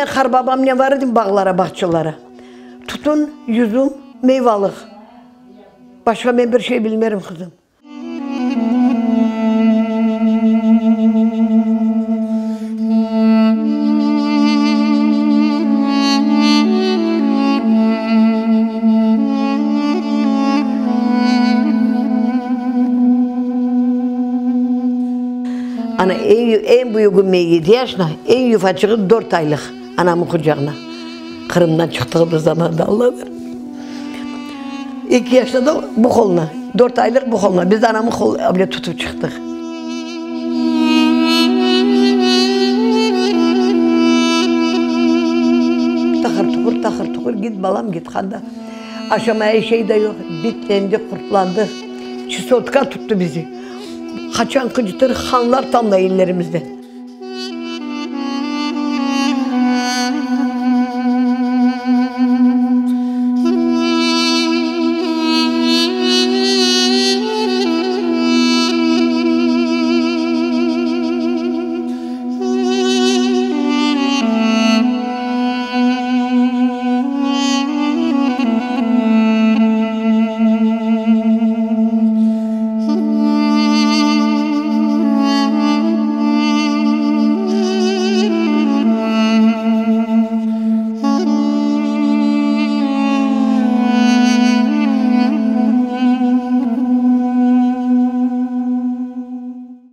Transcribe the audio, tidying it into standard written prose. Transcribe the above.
Men qarbabamnen bar edim bağlara, bağçalara. Tütün, yüzüm, meyvalıq. Başqa men bir şey bilmerim, qızım. Ana, eñ büyügim yedi yaşında, eñ yufaçığı dört aylıq, anamnıñ qucağına. Qırımdan çıqtığımız zamanda Alla bilir. Eki yaşında da bu qoluna, dört aylıq bu qoluna. Biz de anamnıñ qoluna bile tutıp çıqtıq. Taqır-tuqur, taqır-tuqur, git balam, git, qanda. Aşamaya şey de yoq, bitlendi, qurtlandı. Çisotka tuttı bizi. Qaçan qıcıtır, qanlar tamlay ellerimizden.